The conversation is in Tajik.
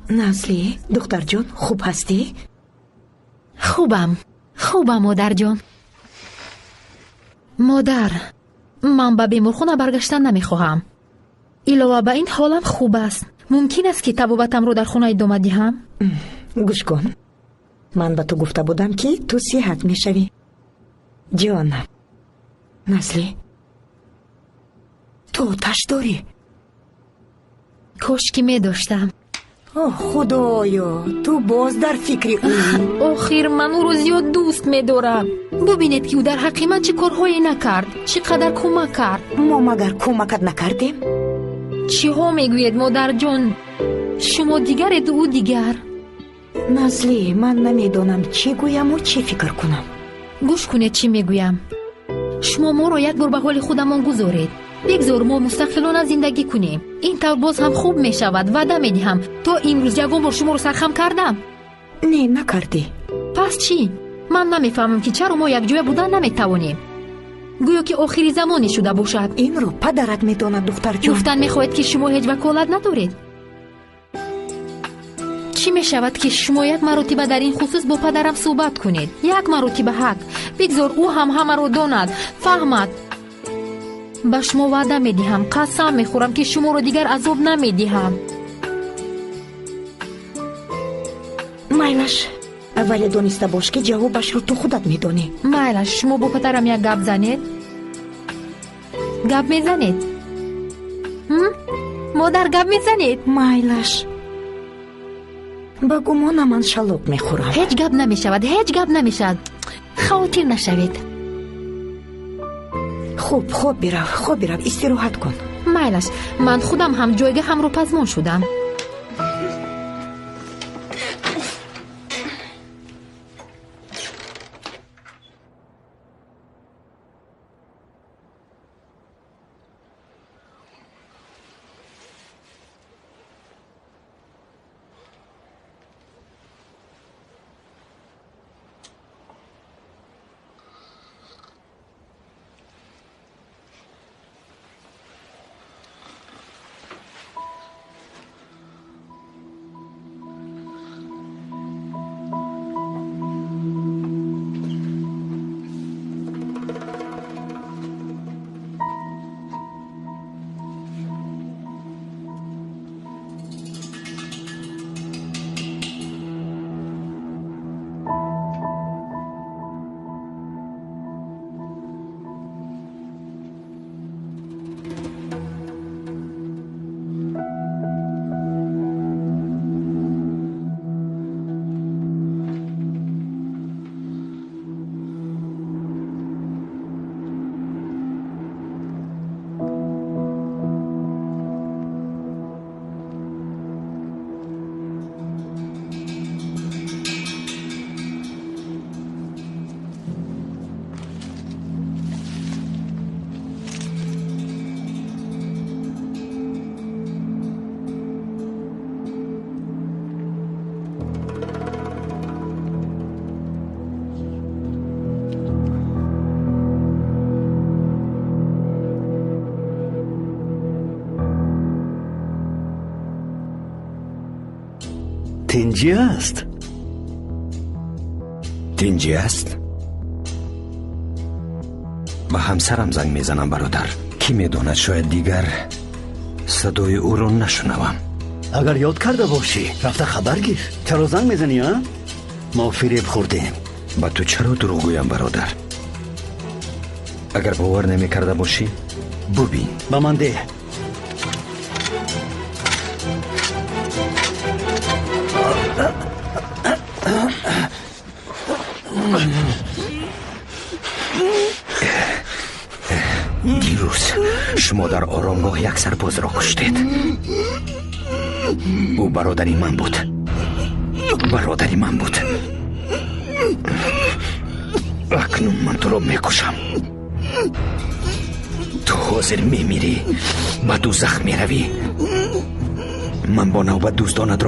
Назлӣ, духтарҷон, хуб ҳастӣ? Хубам, хубам, модарҷон. Модар, ман ба беморхона баргаштан намехоҳам. Илова ба ин ҳолам хуб аст. Мумкин аст, ки табобатамро дар хона идома диҳам? Гӯш кун, ман ба ту гуфта будам, ки ту сиҳат мешавӣ. Ҷонам, Назлӣ, ту оташ дорӣ? Кош ки медоштам. Оҳ, худоё, ту боз дар фикри ӯ. Охир ман ӯро зиёд дӯст медорам. Бубинед, ки ӯ дар ҳаққи ман чӣ корҳое накард, чӣ қадар кӯмак кард. Мо магар кӯмакат накардем? Чиҳо мегӯед, модарҷон? Шумо дигареду ӯ дигар. Назлӣ, ман намедонам чӣ гӯяму чӣ фикр кунам. Гӯш кунед, чӣ мегӯям. Шумо моро як бор ба ҳоли худамон гузоред. Бигзор мо мустақилона зиндагӣ кунем. Ин тавр боз ҳам хуб мешавад, ваъда медиҳам. То имрӯз ягон бор шуморо сархам кардам? Не, накардӣ. Пас чӣ? Ман намефаҳмам, ки чаро мо якҷоя будан наметавонем. Гӯё ки охири замоне шуда бошад. Инро падарат медонад, духтарҷон. Гуфтан мехоҳед, ки шумо ҳеҷ ваколат надоред? Чӣ мешавад, ки шумо як маротиба дар ин хусус бо падарам суҳбат кунед? Як маротиба ҳак. Бигзор ӯ ҳам ҳамаро донад, фаҳмад. Ба шумо ваъда медиҳам, қасам мехӯрам, ки шуморо дигар азоб намедиҳам. Майлаш, аввале дониста бош, ки ҷавобашро ту худат медонӣ. Майлаш, шумо бо падарам як гап занед? Гап мезанед? Модар, гап мезанед? Майлаш, ба гумонам ман шалоқ мехӯрам. Ҳеҷ гап намешавад, ҳеҷ гап намешавад. Хавотир нашавед. Хуб, хоб бирав, хоб бирав, истироҳат кун. Майлаш, ман худам ҳам ҷойгаҳамро пазмон шудам. Тинҷӣ аст? Тинҷӣ аст? Ба ҳамсарам занг мезанам, бародар. Кӣ медонад, шояд дигар садои ӯро нашунавам. Агар ёд карда бошӣ, рафта хабар гир. Чаро занг мезанӣ, а? Мо фиреб хӯрдем. Ба ту чаро дурӯғ гӯям, бародар? Агар бовар намекарда бошӣ, бубин. Ба ман деҳ. Дирӯз шумо дар оромгоҳ як сарбозро куштед. Ӯ бародари ман буд. Бародари ман буд. Акнун ман туро мекушам. Ту ҳозир мемирӣ, ба дузах меравӣ. Ман бо навбат дӯстонатро